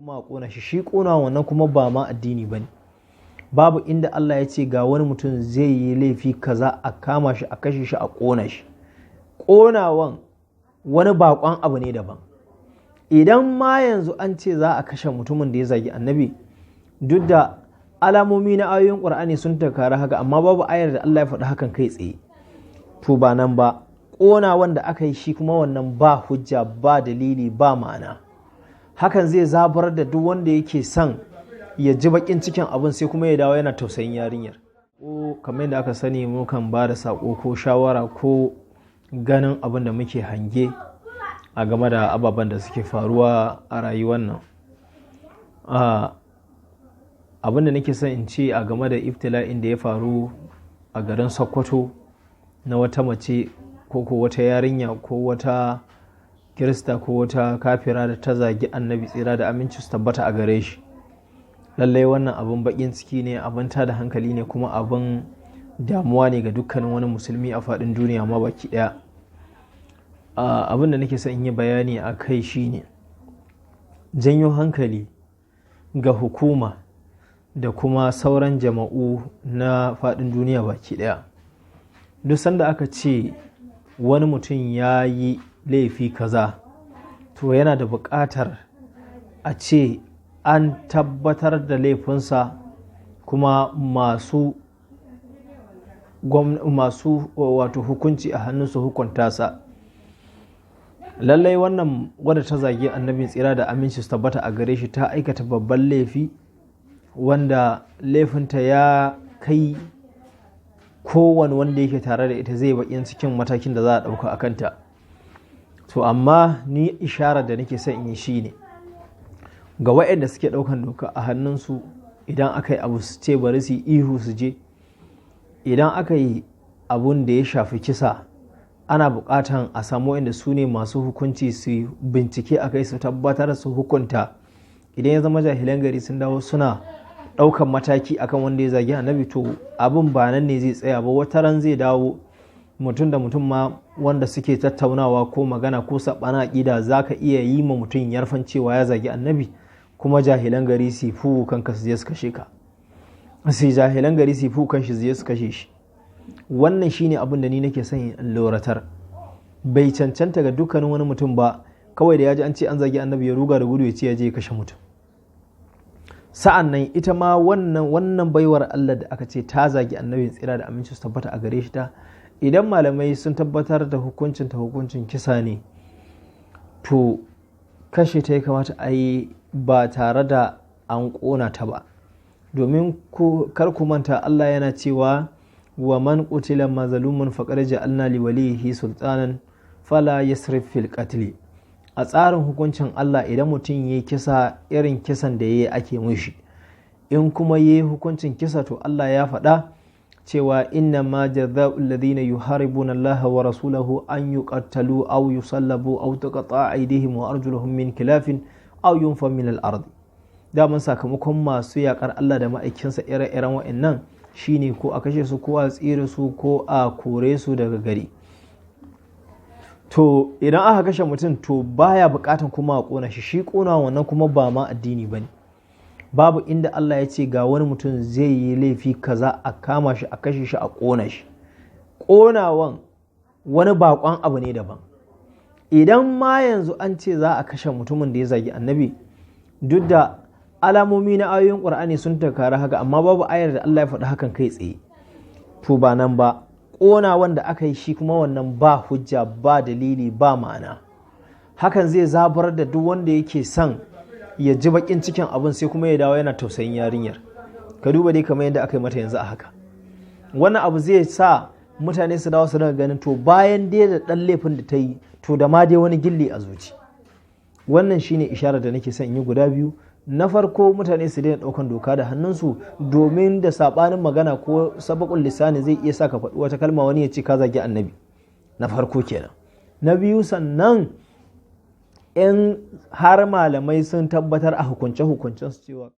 Kuma a ƙona shi, shi ƙona wannan kuma ba ma addini ba ne. Babu inda Allah ya ce ga wani mutum zai yi laifi kaza a kama shi, a kashe shi, a ƙona shi. Ƙonawan wani baƙon abu ne daban. Idan ma yanzu an ce za a kashe mutumin da ya zagi annabi, duk da alamomi na ayoyin Ƙur'ani sun takara haka, amma babu ayar da Allah ya faɗi hakan kai tsaye. To ba nan ba, ƙona wanda aka yi shi kuma wannan ba hujja, ba dalili, ba ma'ana. Hakan zai zabar da duk wanda yake son ya ji baƙin cikin abin, sai kuma ya dawo yana tausayin yarinyar. Ko kamar yadda aka sani, mukan ba da saƙo ko shawara ko ganin abin da muke hange a game da ababen da suke faruwa a rayuwar nan. Abin da nake son in ce a game da iftila'in da ya faru a garin Sokoto na wata mace ko wata yarinya ko wata Kirista ko wata kafira da ta zagi annabi, tsira da aminci su tabbata a gare shi. Lallai wannan abin baƙin ciki ne, abin tada hankali ne, kuma abin damuwa ne ga dukkanin wani musulmi a faɗin duniya ma baki ɗaya. Abin da nake son in yi bayani a kai shine janyo hankali ga hukuma da kuma sauran jama'u na faɗin duniya baki ɗaya. Duk sanda aka ce wani mutum ya yi laifi kaza, to yana da buƙatar a ce an tabbatar da laifinsa, kuma masu wato hukunci a hannunsu hukunta sa. Lallai wannan wadda ta zagi annabin, tsira da aminci su tabbata a gare shi, ta aikata babban laifi wanda laifinta ya kai kowane wanda yake tare da ita zai baƙin cikin matakin da za a ɗauka a kanta. To amma ni isharar da nake son in yi shine ga waɗanda suke ɗaukan doka a hannunsu, idan aka yi abu su ce bari su yi ihu su je. Idan aka yi abun da ya shafi kisa, ana buƙatan a samu waɗanda su ne masu hukunci su bincike a kai, su tabbatar, su hukunta. Idan ya zama jahilan gari sun dawo suna ɗaukan mataki akan wanda ya zagi annabi, to abin ba nan ne zai tsaya ba. Wata ran zai dawo mutum da mutum ma wanda suke tattaunawa ko magana ko saɓana aƙida, za ka iya yi ma mutum yarfan cewa ya zagi annabi, kuma jahilan gari su fu kanka su je su kashe ka, sai jahilan gari su fu kan shi su je su kashe shi. Wannan shine abin da ni nake son in loratar. Bai cancanta ga dukkanin wani mutum ba kawai da ya ji an ce an zagi annabi ya ruga da gudu ya ce ya je ya kashe mutum. Sa'an nan ita ma wannan baiwar Allah da aka ce ta zagi annabi, tsira da aminci su tabbata a gare shi, ta idan malamai sun tabbatar da hukuncin ta hukuncin kisa ne, to kashe ta ya kamata a yi ba tare da an ƙona ta ba. Domin kar ku manta, Allah yana cewa wa man qutila mazluman faqad ja'alna li walihi sultanan fala yasrif fil qatl. A tsarin hukuncin Allah, idan mutum ya kisa, irin kisan da ya yi ake mushi. In kuma ya yi hukuncin kisa, to Allah ya faɗa cewa inna ma jazaa'u alladhina yuharibuna Allah wa rasulahu an yuqattalu aw yusallabu aw tuqta'a aydihim wa arjuluhum min khilafin aw yunfa min al-ard. Daman sakamakon masu yakar Allah da ma'aikinsa ire-iren wa'annan shine ko a kashe su, ko a tsire su, ko a kore su daga gari. To idan aka kashe mutum, to baya bukatan kuma a kona shi. Shi kona wannan kuma ba ma addini bane. Babu inda Allah ya ce ga wani mutum zai yi laifi kaza a kama shi, a kashe shi, a kona shi. Konawan wani baƙon abu ne daban. Idan ma yanzu an ce za a kashe mutumin da ya zagi annabi, duk da alamomi na ayoyin Ƙur'ani sun takara haka, amma babu ayar da Allah ya faɗi hakan kai tsaye. To ba nan ba, ƙona wanda aka yi shi kuma wannan ba hujja, ba dalili, ba ma'ana. Hakan zai zabar da duk wanda yake son ya ji baƙin cikin abin, sai kuma ya dawo yana tausayin yarinyar. Ka duba dai kamar yadda aka yi mata yanzu a haka. Wannan abu zai sa mutane su dawo su dinga ganin to bayan dai da ɗan laifin da ta yi, to da ma dai wani gilli a zuci. Wannan shine isharar da nake son in yi guda biyu. Na farko, mutane su daina ɗaukan doka da hannunsu, domin da saɓanin magana ko sabakun lisani zai iya sa ka faɗi wata kalma, wani ya ce ka zagi annabi. Na farko kenan. Na biyu, sannan in har malamai sun tabbatar a hukunce hukuncen su cewa